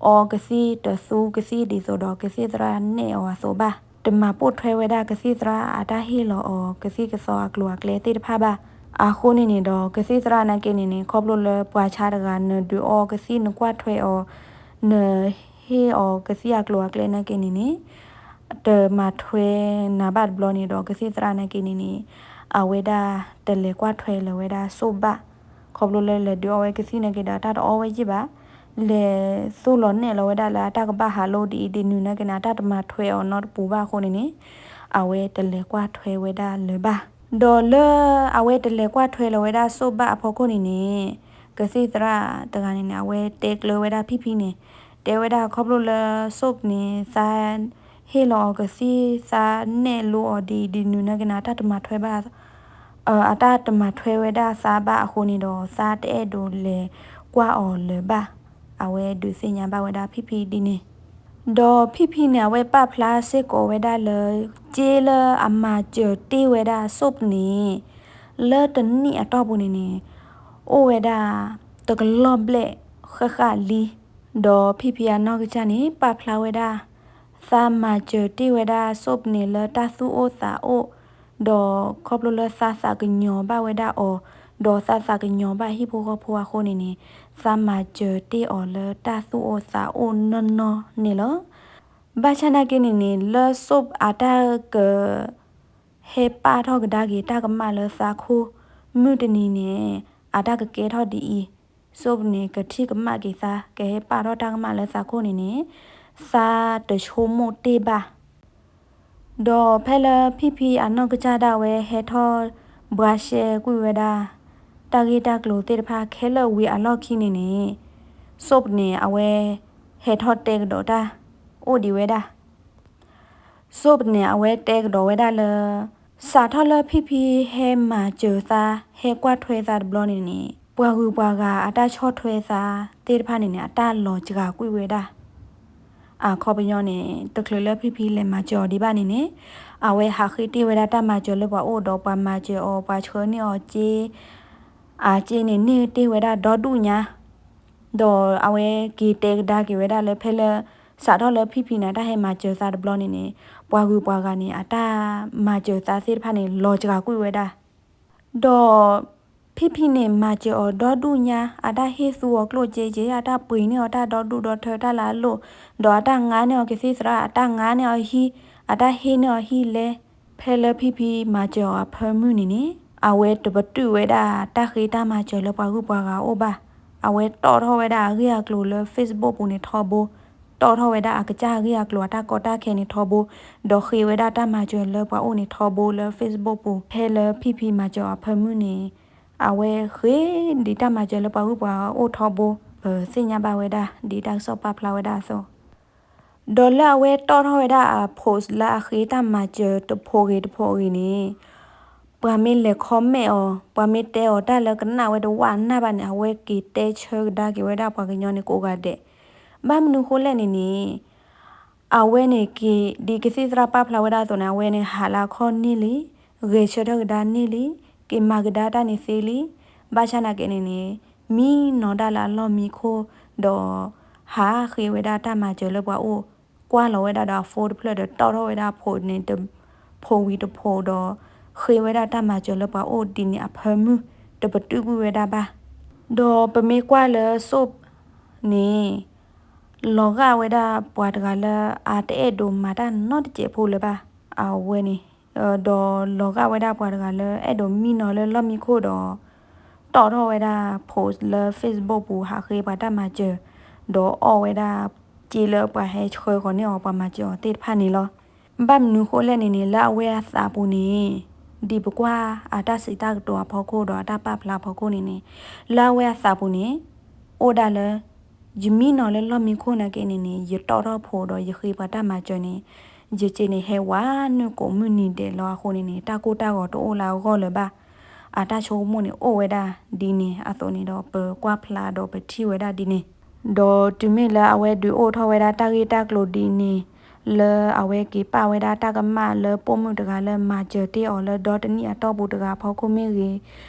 အီကသံၣ်တသူကသံၣ်ဒ်သိးဒီးကသံၣ်သရၣ်နဲၣ်အီၤအသိးဘၣ်, တမၤပိာ်ထွဲဝဲဒၣ်ကသံၣ်သရၣ်အတၢ်ဟ့ၣ်လီၤအီၤ ကသံၣ်ကသီအကျိၤအကျဲသ့ၣ်တဖၣ်ဘၣ်. အဃိန့ၣ်န့ၣ်ဒီး ကသံၣ်သရၣ်နာ်က့န့ၣ်န့ၣ် ခီဖျိလၢပှၤဆါတဂၤ နဒုးအီကသံၣ် နကွၢ်ထွဲအီၤ နဟ့ၣ်အီၤကသံၣ်အကျိၤအကျဲနာ်က့န့ၣ်န့ၣ် တမၤထွဲနၤဘၣ်တဘျီန့ၣ်ဒီး ကသံၣ်သရၣ်နာ်က့န့ၣ်န့ၣ် အဝဲဒၣ်တလဲၤကွၢ်ထွဲလၢၤဝဲဒၣ် Soap ဘၣ်. ခီဖျိလၢလဲၤဒုးအီဝဲကသံၣ်နာ်က့ဒီး အတၢ်တအီဝဲယံာ်ဘၣ်, လဲၤသိၣ်လီၤနဲၣ်လီၤဝဲဒၣ်လၢအတၢ်ကဘၣ်ဟးလိဒ်အံၤဒ်နုၤနာ်က့န့ၣ် အတၢ်တမၤထွဲအီၤနီတပူၤဘၣ်အဃိန့ၣ်န့ၣ်, အဝဲတလဲၤကွၢ်ထွဲဝဲဒၣ်လၢၤဘၣ်. ဒီးလၢအဝဲတလဲၤကွၢ်ထွဲလီၤဝဲဒၣ်စိၣ်ဘၣ်အဖီခိၣ်န့ၣ်န့ၣ်, ကသံၣ်သရၣ်တဂၤန့ၣ်န့ၣ် အဝဲတဲကျၢၤဝဲဒၣ်ဖံဖံန့ၣ်, တဲဝဲဒၣ်ခီဖျိလၢစိၣ်န့ၣ် သးဟ့ၣ်လီၤအီၤကသံၣ် သးနဲၣ်လိအီၤဒ်အံၤဒ်နုၤနာ်က့န့ၣ် အတၢ်တမၤထွဲဘၣ် အတၢ်တမၤထွဲဝဲဒၣ်သးဘၣ်အဃိန့ၣ်ဒီး သးတအဲၣ်ဒိးလဲၤကွၢ်အီၤလၢၤဘၣ်. အဝဲဒုးသ့ၣ်ညါဘၣ်ဝဲဒၣ်ဖံဖံဒ်န့ၣ်, ဒီးဖံဖံန့ၣ် အဝဲပာ်ဖျါစ့ၢ်ကီးဝဲဒၣ်လၢ စ့လၢအမၤစၢၤတ့ၢ်ဝဲဒၣ်စိၣ်န့ၣ် လၢတနံၣ်အတီၢ်ပူၤန့ၣ်န့ၣ် အိၣ်ဝဲဒၣ် တကလီၢ်ဘျဲၣ်ဃၣ်ဃၣ်လံ. ဒီးဖံဖံအနီၢ်ကစၢ်န့ၣ် ပာ်ဖျါဝဲဒၣ် သးမၤစၢၤတ့ၢ်ဝဲဒၣ်စိၣ်န့ၣ်လၢတၢ်သူၣ်အိၣ်သးအိၣ်, ဒီးခီဖျိလၢသးသးကညီၤဘၣ်ဝဲဒၣ်အီၤ, ဒီးသးသးကညီၤဘၣ်ဟံၣ်ဖိဃီဖိအဃိန့ၣ်န့ၣ်, သးမၤစၢၤတ့ၢ်အီၤလၢတၢ်သူၣ်အိၣ်သးအိၣ်နီၢ်နီၢ်န့ၣ်လီၤ. ဘၣ်ဆၣ်နာ်က့န့ၣ်န့ၣ် လၢစိၣ်အတၢ်က ဟဲပာ်ထီၣ်ကဒါက့ၤတၢ်ကမၣ်လၢသးခိၣ် မုၢ်တနံၤန့ၣ် အတၢ်ကကဲထီၣ်ဒ်အံၤ, စိၣ်န့ၣ် ကထံၣ်ကမၣ်က့ၤသး ကဟဲပာ်ထီၣ်တၢ်ကမၣ်လၢသးခိၣ်န့ၣ်န့ၣ် သးတဆိကမိၣ်တ့ၢ်ဘၣ်. ဒီးဖဲလၢဖံဖံအနီၢ်ကစၢ်ဒၣ်ဝဲဟဲထီၣ်ဘှါရှဲကွံာ်ဝဲဒၣ် တၢ်ဂ့ၢ်တၢ်ကျိၤသ့ၣ်တဖၣ်ခဲလၢာ်ဝံၤအလီၢ်ခံန့ၣ်န့ၣ်, စိၣ်န့ၣ် အဝဲဟဲထီၣ်တဲကဒီးတၢ် အိၣ်ဒံးဝဲဒၣ် စိၣ်န့ၣ် အဝဲတဲကဒီးဝဲဒၣ်လၢ စးထီၣ်လၢဖံဖံဟဲမၤစၢၤသး ဟဲကွၢ်ထွဲသးတဘျီန့ၣ်န့ၣ် ပှၤဂုၤပှၤဂၤအတၢ်ဆီၣ်ထွဲသးသ့ၣ်တဖၣ်န့ၣ်န့ၣ် အတၢ်လီၤစှၤကွံာ်ဝဲဒၣ်. အခီပညီန့ၣ် တချုးလၢဖံဖံလဲၤမၤစၢၤအီၤဒံးဘၣ်န့ၣ်န့ၣ် အဝဲဟးဃ့တ့ၢ်ဝဲဒၣ်တၢ်မၤစၢၤလၢပှၤအိၣ်ဒီးပှၤမၤစၢၤအီၤ ပှၤဆှၢန့ၢ်အီၤစ့ အစ့န့ၣ်န့ၢ်တ့ၢ်ဝဲဒၣ်ဒီဒူၣ်ညါ ဒီးအဝဲက့ၤတဲကဒါက့ၤဝဲဒၣ်လၢဖဲလၢ စးထီၣ်လၢဖံဖံန့ၣ် အတၢ်ဟဲမၤစၢၤသးတဘျီန့ၣ်န့ၣ် ပှၤဂုၤပှၤဂၤန့ၣ် အတၢ်မၤစၢၤသးသ့ၣ်တဖၣ်န့ၣ် လီၤစှၤကွံာ်ဝဲဒၣ်. ဒီးဖံဖံန့ၣ် မၤစၢၤအီၤဒီဒူၣ်ညါ အတၢ်ဟ့ၣ်သူအီၤကျိၣ်စ့က့ အတၢ်ပှ့ၤန့ၢ်အီၤတၢ်ဒီဒူၣ်ဒီထၢတၢ်လၢအလိၣ်, ဒီးအတၢ်ငါန့ၢ်အီၤကသံၣ်သရၣ် အတၢ်ငါန့ၢ်အီၤဟံၣ်, အတၢ်ဟ့ၣ်န့ၢ်အီၤဟံၣ်လဲ ဖဲလၢဖံဖံမၤစၢၤအီၤအဖၢမုၢ်န့ၣ်န့ၣ် အဝဲတပတုာ်ဝဲဒၣ်တၢ်ဃ့တၢ်မၤစၢၤလၢပှၤဂုၤပှၤဂၤအအိၣ်ဘၣ်. အဝဲတီၣ်ထီၣ်ဝဲဒၣ်အဂ့ၢ်အကျိၤလၢ Facebook ပူၤန့ၣ်ထီဘိ, တီၣ်ထီၣ်ဝဲဒၣ်အကစၢ်အဂ့ၢ်အကျိၤအတၢ်ကီတၢ်ခဲန့ၣ်ထီဘိ, ဒီးဃ့ဝဲဒၣ်တၢ်မၤစၢၤလၢပှၤအိၣ်န့ၣ်ထီဘိလၢ Facebook ပူၤ ဖဲလၢဖံဖံမၤစၢၤအီၤအဖၢမုၢ်န့ၣ် အဝဲဃ့ဒံးတၢ်မၤစၢၤလၢပှၤဂုၤပှၤဂၤအအိၣ်ထီဘိ, ပသ့ၣ်ညါဘၣ်ဝဲဒၣ်ဒ်တၢ်ကစီၣ်ပာ်ဖျါဝဲဒၣ်အသိး ဒီးလၢအဝဲတီၣ်ထီၣ်ဝဲဒၣ်အ post လၢအဃ့တၢ်မၤစၢၤတဖိးဂ့ၤတဖိးဂ့ၤန့ၣ်, ပှၤမ့ၢ်လဲၤ comment အီၤ, ပှၤမ့ၢ်တဲအီၤတၢ်လၢကနၣ်ဝဲတဝၢ်နၢ်ဘၣ်န့ၣ် အဝဲက့ၤတဲဆၢကဒါက့ၤဝဲဒၣ်ပှၤကညီန့ၣ်ကိးဂၤဒဲး. ဘၣ်မနုၤဃိလဲၣ်န့ၣ်န့ၣ် အဝဲန့ၣ်က့ၤဒ်ကသံၣ်သရၣ်ပာ်ဖျါဝဲဒၣ်အသိးန့ၣ် အဝဲန့ၣ်ဟးလၢအခီၣ်န့ၢ်လံ, ဂဲၤဆၢထၢၣ်ကဒါန့ၢ်လံ, က့ၤမၤကဒါတၢ်န့ၣ်သ့လံ. ဘၣ်ဆၣ်နာ်က့န့ၣ်န့ၣ် မံနီၤဒၣ်လၢအလီၢ်မံခိၣ်, ဒီးဟးဃ့ဝဲဒၣ်တၢ်မၤစၢၤလၢပှၤအိၣ်, ကွၢ်လီၤဝဲဒၣ်ဒီးအ phone တဖျၢၣ်ဒီးတီၣ်ထီၣ်ဝဲဒၣ်အ post န့ၣ် တဖိးဝံၤတဖိးဒီး ဃ့ဝဲဒၣ်တၢ်မၤစၢၤလၢပှၤအိၣ်ဒ်န့ၣ်အဖၢမုၢ် တပတုာ်ကွံာ်ဝဲဒၣ်ဘၣ်. ဒီးပမ့ၢ်ကွၢ်လၢစိၣ်န့ၣ် လီၤဂာ်ဝဲဒၣ်ပှၤတဂၤလၢအတအဲၣ်ဒိးမၤတၢ်နီတစဲးဖိလၢၤဘၣ်. အဝဲန့ၣ် ဒီးလီၤဂာ်ဝဲဒၣ်ပှၤတဂၤလၢအဲၣ်ဒိးမံနီၤလၢလီၢ်မံခိၣ်ဒီး တီၣ်ထီၣ်ဝဲဒၣ် post လၢ Facebook ပူၤ ဟးဃ့ပှၤတၢ်မၤစၢၤ, ဒီးအီၣ်ဝဲဒၣ်စ့လၢပှၤဟဲဆှၢဃီၤန့ၢ်အီၤပှၤမၤစၢၤအီၤသ့ၣ်တဖၣ်န့ၣ်လီၤ. ဘၣ်မနုၤဃိလဲၣ်န့ၣ်န့ၣ် လၢအဝဲအသးပူၤန့ၣ် ဒ်ပကွၢ်အတၢ်စံးတၢ်ကတိၤအဖီခိၣ်ဒီးအတၢ်ပာ်ဖျါအဖီခိၣ်န့ၣ်န့ၣ် လၢအဝဲအသးပူၤန့ၣ် အိၣ်ဒၣ်လၢ ယမံနီၤလၢလီၢ်မံခိၣ်နာ်က့န့ၣ်န့ၣ် ယတီၣ်ထီၣ် post ဒီးယဃ့ပှၤတၢ်မၤစၢၤန့ၣ် ယစ့န့ၣ်ဟဲဝးနုာ်ကိးမုၢ်နံၤဒဲးလီၤအဃိန့ၣ်န့ၣ် တၢ်ကိၢ်တၢ်ဂီၤတအိၣ်လၢအဂီၢ်လၢၤဘၣ်. အတၢ်ဆိကမိၣ်န့ၣ်အိၣ်ဝဲဒၣ်ဒ်န့ၣ်အသိးန့ၣ်ဒီး ပကွၢ်ဖျါဒီးပထံၣ်ဝဲဒၣ်ဒ်န့ၣ် ဒီးတုၤမ့ၢ်လၢအဝဲဒုးအိၣ်ထီၣ်ဝဲဒၣ်တၢ်ဂ့ၢ်တၢ်ကျိၤဒ်န့ၣ် လၢအဝဲက့ၤပာ်ဝဲဒၣ်တၢ်ကမၣ်လၢပိာ်မုၣ်တဂၤလၢမၤစၢၤတ့ၢ်အီၤလၢဒီတနံၣ်အတီၢ်ပူၤတဂၤအဖီခိၣ်မ့ၢ်ဂ့ၤ,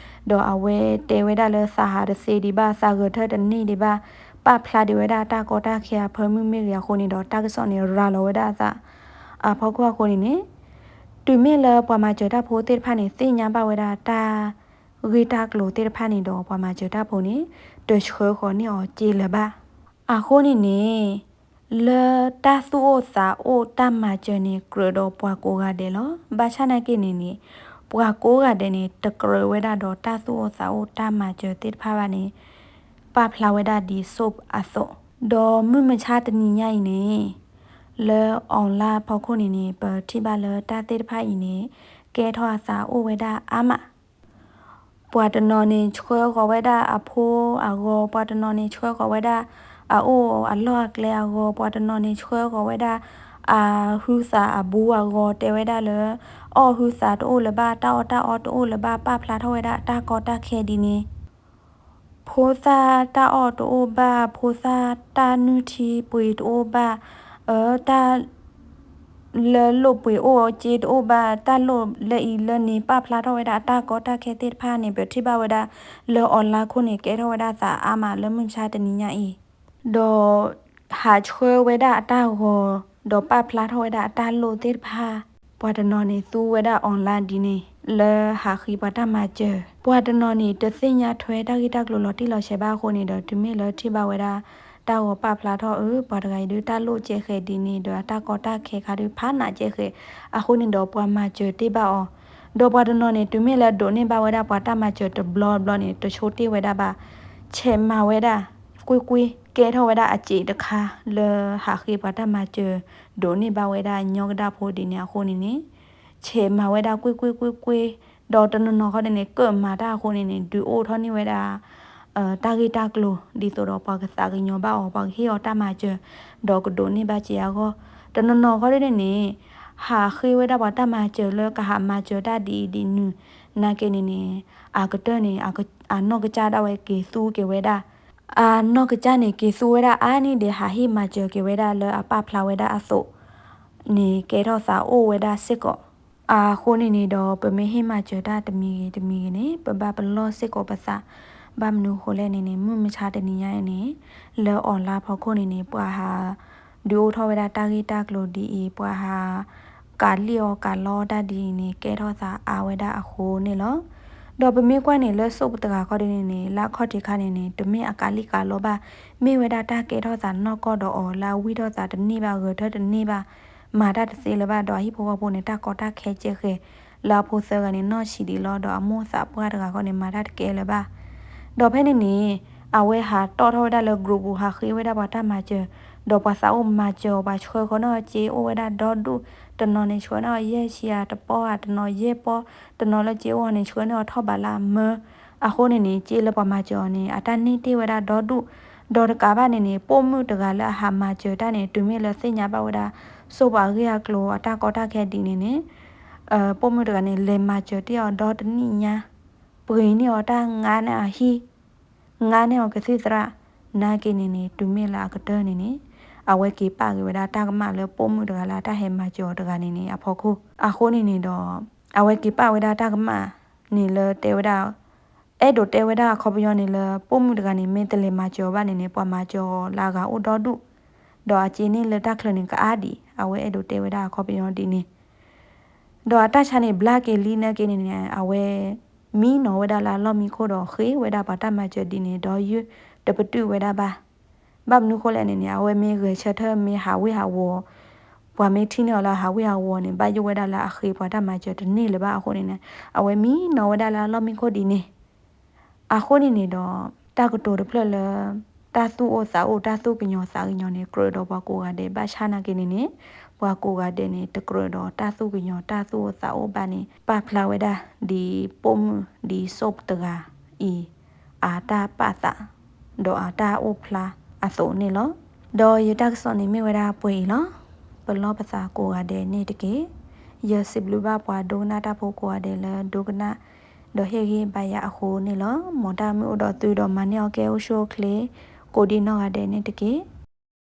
ဒီးအဝဲတဲဝဲဒၣ်လၢသးဟးတသ့ဒံးဘၣ် သးဂဲၤထၢၣ်တန့ၢ်ဒံးဘၣ်, ပာ်ဖျါဒံးဝဲဒၣ်တၢ်ကီတၢ်ခဲအဖၢမုၢ်မ့ၢ်ဂ့ၤအဃိန့ၣ်ဒီး တၢ်ကစီၣ်န့ၣ်ရၤလီၤဝဲဒၣ်အသး အဖီခိၣ်အဃိန့ၣ်န့ၣ် တုၤမ့ၢ်လၢပှၤမၤစၢၤတၢ်ဖိသ့ၣ်တဖၣ်န့ၣ် သ့ၣ်ညါဘၣ်ဝဲဒၣ်တၢ်ဂ့ၢ်တၢ်ကျိၤသ့ၣ်တဖၣ်န့ၣ်ဒီး ပှၤမၤစၢၤတၢ်ဖိန့ၣ် တဆှၢဃီၤန့ၢ်အီၤစ့လၢၤဘၣ်. အဃိန့ၣ်န့ၣ် လၢတၢ်သူၣ်အိၣ်သးအိၣ်တၢ်မၤစၢၤန့ၣ် ကြၢးဒီးပှၤကိးဂၤဒဲးလီၤ. ဘၣ်ဆၣ်နာ်က့န့ၣ်န့ၣ် ပှၤကိးဂၤဒဲးန့ၣ် တကြၢးဝဲဒၣ်ဒီးတၢ်သူၣ်အိၣ်သးအိၣ်တၢ်မၤစၢၤသ့ၣ်တဖၣ်ဘၣ်န့ၣ် ပာ်ဖျါဝဲဒၣ်ဒ် soap အသိး, ဒီးမုၢ်မဆါတနံၤညါအံၤန့ၣ် လၢ online ဖီခိၣ်န့ၣ်န့ၣ် ပထံၣ်ဘၣ်လၢတၢ်သ့ၣ်တဖၣ်အံၤန့ၣ် ကဲထီၣ်အသးအိၣ်ဝဲဒၣ်အါမး ပှၤတနီၤန့ၣ် ဆှၢဃီၤဝဲဒၣ်အဖိအဂီၤ, ပှၤတနီၤန့ၣ် ဆှၢဃီၤဝဲဒၣ်အအိၣ်အလီၢ်အကျဲအဂီၤ, ပှၤတနီၤန့ၣ် ဆှၢဃီၤဝဲဒၣ်အဟုသးအဘူးအဂီၤ, တဲဝဲဒၣ်လၢ အီၣ်ဟုသးတအိၣ်လၢၤဘၣ်, တၢ်အီၣ်တၢ်အီတအိၣ်လၢၤဘၣ်, ပာ်ဖျါထီၣ်ဝဲဒၣ်အတၢ်ကီတၢ်ခဲဒ်န့ၣ် ဖိသၣ်တၢ်အီၣ်တအိၣ်ဘၣ်, ဖိသၣ်တၢ်နုၢ်ထံပှ့ၤတအိၣ်ဘၣ်, အၢ တၢ် လၢလိၣ်ပှ့ၤအိၣ်စ့တအိၣ်ဘၣ်, တၢ်လိၣ်လၢအံၤလၢန့ၣ် ပာ်ဖျါထီၣ်ဝဲဒၣ်အတၢ်ကီတၢ်ခဲသ့ၣ်တဖၣ်န့ၣ် ပထံၣ်ဘၣ်ဝဲဒၣ် လၢ online ခိၣ်န့ၣ် ကဲထီၣ်ဝဲဒၣ်သးအါမးလၢမုၢ်မဆါတနံၤညါအံၤ, ဒီး ဟးဆှၢဝဲဒၣ်အတၢ်ဂီၤ, ဒီးပာ်ဖျါထီၣ်ဝဲဒၣ်အတၢ်လိၣ်သ့ၣ်တဖၣ်, ပှၤတနီၤန့ၣ် သူဝဲဒၣ် online ဒ်န့ၣ် လၢဟးဃ့ပှၤတၢ်မၤစၢၤ, ပှၤတနီၤန့ၣ် တသ့ၣ်ညါထွဲတၢ်ဂ့ၢ်တၢ်ကျိၤလီၤတံၢ်လီၤဆဲးဘၣ်အဃိန့ၣ်ဒီး တုၤမ့ၢ်လၢထံၣ်ဘၣ်ဝဲဒၣ် တၢ်ဂီၤပာ်ဖျါထီၣ်အၢ ပှၤတဂၤအံၤဒုးတၢ်လိၣ်ကဲဃဲၤဒ်န့ၣ်ဒီး အတၢ်ကီတၢ်ခဲခါဒုးဖးနးကဲဃဲၤ, အဃိန့ၣ်ဒီးပှၤမၤစၢၤတ့ၢ်ဘၣ်အီၤ, ဒီးပှၤတနီၤန့ၣ် တုၤမ့ၢ်လၢဒိးန့ၢ်ဘၣ်ဝဲဒၣ်ပှၤတၢ်မၤစၢၤတဘျီဘျီန့ၣ် တဆိတ့ၢ်ဝဲဒၣ်ဘၣ်, ဆဲးမၤဝဲဒၣ် ကွ့ၢ်ကွ့ၢ် ကဲထီၣ်ဝဲဒၣ်အစ့းတခါ လၢဟးဃ့ပှၤတၢ်မၤစၢၤ ဒိးန့ၢ်ဘၣ်ဝဲဒၣ်ညီကဒၣ်ဖိဒ်န့ၣ်အဃိန့ၣ်န့ၣ် ဆဲးမၤဝဲဒၣ်ကွ့ၢ်ကွ့ၢ်ကွ့ၢ်ကွ့ၢ်, ဒီးတနီၤနီၤခီန့ၣ်န့ၣ် ကၢၣ်မၤတၢ်အဃိန့ၣ်န့ၣ် ဒုးအိၣ်ထီၣ်န့ၢ်ဝဲဒၣ် တၢ်ဂ့ၢ်တၢ်ကျိၤ ဒ်သိးဒီးပှၤကသးကညီၤဘၣ်အီၤ, ပှၤကဟ့ၣ်အီၤတၢ်မၤစၢၤ, ဒီးကဒိးန့ၢ်ဘၣ်စ့အဂီၢ်, တနီၤနီၤခီဒ်န့ၣ်န့ၣ် ဟးဃ့ဝဲဒၣ်ပှၤတၢ်မၤစၢၤလၢကဟးမၤစၢၤတၢ်ဒ်အံၤဒ်နုၤ, နာ်က့န့ၣ်န့ၣ် အကတၢၢ်န့ၣ် အနီၢ်ကစၢ်ဒၣ်ဝဲက့ၤသူက့ၤဝဲဒၣ်, အနီၢ်ကစၢ်န့ၣ် က့ၤသူဝဲဒၣ်အါန့ၢ်ဒီး ဟးဟ့ၣ်မၤစၢၤက့ၤဝဲဒၣ်လၢအပာ်ဖျါဝဲဒၣ်အသိးန့ၣ် ကဲထီၣ်သးအိၣ်ဝဲဒၣ်စ့ၢ်ကီး, အဃိန့ၣ်န့ၣ်ဒီး ပမ့ၢ်ဟ့ၣ်မၤစၢၤတၢ်တမံၤဂ့ၤတမံၤဂ့ၤန့ၣ် ပဘၣ်ပလီၢ်စ့ၢ်ကီးပသး, ဘၣ်မနုၤဃိလဲၣ်န့ၣ်န့ၣ် မုၢ်မဆါတနံၤညါအံၤန့ၣ် လၢ online ဖီခိၣ်န့ၣ်န့ၣ် ပှၤဟး ဒုးအိၣ်ထီၣ်ဝဲဒၣ်တၢ်ဂ့ၢ်တၢ်ကျိၤဒ်အံၤ, ပှၤဟး ကးလံၣ်အီၤကးလီတၢ်ဒ်အံၤန့ၣ် ကဲထီၣ်သးအါဝဲဒၣ်အဃိန့ၣ်လီၤ. ဒီးပမ့ၢ်ကွၢ်န့ၣ်လၢ soap တဂၤခီဒ်န့ၣ်န့ၣ် လၢအခီၣ်ထံးခါန့ၣ်န့ၣ် တမ့ၢ်အကးလံၣ်ကးလီဘၣ်, မ့ၢ်ဝဲဒၣ်တၢ်ကဲထီၣ်သးနီၢ်ကီၢ်ဒီးအီၤ လၢအဝံၣ်ထီၣ်သးတန့ၢ်ဘၣ် ဂဲၤထၢၣ်တန့ၢ်ဘၣ်, မၤတၢ်တသ့လၢၤဘၣ်ဒီးအဟံၣ်ဖိဃီဖိန့ၣ် တၢ်ကီတၢ်ခဲကဲဃဲၤ လၢအဖိသၢဂၤန့ၣ် နီၢ်ဆံးဒံးလီၤ ဒီးအမိၢ်သးပှၢ်တဂၤခီန့ၣ် မၤတၢ်တကဲလၢၤဘၣ် ဒီးဖဲန့ၣ်န့ၣ် အဝဲဟးတီၣ်ထီၣ်ဝဲဒၣ်လၢ group ပူၤ ဟးဃ့ဝဲဒၣ်ပှၤတၢ်မၤစၢၤ, ဒီးပှၤသးအိၣ်မၤစၢၤအီၤ ပှၤဆှၢဃီန့ၢ်အီၤစ့အိၣ်ဝဲဒၣ်ဒီဒူၣ်, တနီၤန့ၣ် ဆှၢန့ၢ်အီၤယဲၢ်ဆံ တပီၢ်ဧါ, တနီၤယဲၢ်ပီၢ်, တနီၤလၢစ့အိၣ်အီၤန့ၣ် ဆှၢန့ၢ်အီၤထီၣ်ဘးလၢအမၢ, အဃိန့ၣ်န့ၣ် စ့လၢပှၤမၤစၢၤအီၤန့ၣ် အတၢ်န့ၢ်တ့ၢ်ဝဲဒၣ်ဒီဒူၣ်, ဒီးတကးဘၣ်န့ၣ်န့ၣ် ပိာ်မုၣ်တဂၤလၢအဟးမၤစၢၤတၢ်န့ၣ် တုၤမ့ၢ်လၢသ့ၣ်ညါဘၣ်ဝဲဒၣ် soap အဂ့ၢ်အကျိၤ အတၢ်ကီတၢ်ခဲဒ်န့ၣ်န့ၣ် ပိာ်မုၣ်တဂၤန့ၣ် လဲၤမၤစၢၤတ့ၢ်အီၤဒီတနံၣ်ညါ, ပှ့ၤန့ၢ်အီၤတၢ်ငါန့ၢ်အဟံၣ်, ငါန့ၢ်အီၤကသံၣ်သရၣ်, နာ်က့န့ၣ်န့ၣ် တုၤမ့ၢ်လၢအကတၢၢ်န့ၣ်န့ၣ် အဝဲက့ၤပာ်က့ၤဝဲဒၣ်တၢ်ကမၣ်လၢပိာ်မုၣ်တဂၤလၢအတၢ်ဟဲမၤစၢၤအီၤတဂၤန့ၣ်န့ၣ် အဖီခိၣ်, အဃိန့ၣ်န့ၣ်ဒီး အဝဲက့ၤပာ်ဝဲဒၣ်တၢ်ကမၣ်န့ၣ်လၢတဲဝဲဒၣ် အဲၣ်ဒိးတဲဝဲဒၣ်အခီပညီန့ၣ်လၢ ပိာ်မုၣ်တဂၤန့ၣ် မ့ၢ်တလဲၤမၤစၢၤအီၤဘၣ်န့ၣ်န့ၣ် ပှၤမၤစၢၤအီၤလၢအဂၤအိၣ်ဒီဒူၣ်, ဒီးအစ့န့ၢ်လၢတၢ်ချၢန့ၣ်ကအါဒံး, အဝဲအဲၣ်ဒိးတဲဝဲဒၣ်အခီပညီဒ်န့ၣ် ဒီးအတၢ်ဆါန့ၣ် ဘျါက့ၤလံနာ်က့န့ၣ်န့ၣ် အဝဲ မံနီၤဝဲဒၣ်လၢအလီၢ်မံခိၣ်ဒီးဃ့ဝဲဒၣ်ပှၤတၢ်မၤစၢၤဒ်န့ၣ် ဒီးယုၢ်တပတုာ်ဝဲဒၣ်ဘၣ်. ဘၣ်မနုၤဃိလဲၣ်န့ၣ်န့ၣ် အဝဲမ့ၢ်ဂဲၤဆၢထၢၣ် မ့ၢ်ဟးဝ့ၢ်ဟးဝီၤ, ပှၤမ့ၢ်ထံၣ်န့ၢ်အီၤလၢအဟးဝ့ၢ်ဟးဝီၤန့ၣ် ဘၣ်ယိၣ်ဝဲဒၣ်လၢအဃ့ပှၤတၢ်မၤစၢၤတန့ၢ်လၢၤဘၣ်အဃိန့ၣ်န့ၣ် အဝဲမံနီၤဝဲဒၣ်လၢအလီၢ်မံခိၣ်ဒ်န့ၣ် အဃိန့ၣ်န့ၣ်ဒီး တၢ်ကတိၤတဖျၢၣ်လၢ တၢ်သူၣ်အိၣ်သးအိၣ် တၢ်သူၣ်ကညီၤသးကညီၤန့ၣ် ကြၢးဒီးပှၤကိးဂၤဒဲးဘၣ်ဆၣ်နာ်က့န့ၣ်န့ၣ် ပှၤကိးဂၤဒဲးန့ၣ် တကြၢးဒီးတၢ်သူၣ်ကညီၤတၢ်သူၣ်အိၣ်သးအိၣ်ဘၣ်န့ၣ် ပာ်ဖျါဝဲဒၣ် ဒ်ပိာ်မုၣ်ဒ် soap တဂၤအံၤ အတၢ်ပာ်သး ဒီးအတၢ်အိၣ်ဖျါအသိးန့ၣ်လီၤ. ဒီးယတၢ်ကစီၣ်န့ၣ်မ့ၢ်ဝဲဒၣ်ပှဲၤအံၤလီၤ. ပလီၢ်ပသးကိးဂၤဒဲးန့ၣ်တက့ၢ်. ယစံးဘျုးဘၣ်ပှၤဒိကနၣ်တၢ်ဖိကိးဂၤဒဲးလၢဒိကနၣ် ဒီးဟ့ၣ်ဂံၢ်ဘါယၤအဃိန့ၣ်လီၤ. မ်တၢ်မုၢ်အိၣ်ဒီးသုဒီးမၤန့ၢ်အီၤကဲအိၣ်ဆူၣ်အိၣ်ချ့ ကိးဒံနီၢ်ဂၤဒဲးန့ၣ်တက့ၢ်.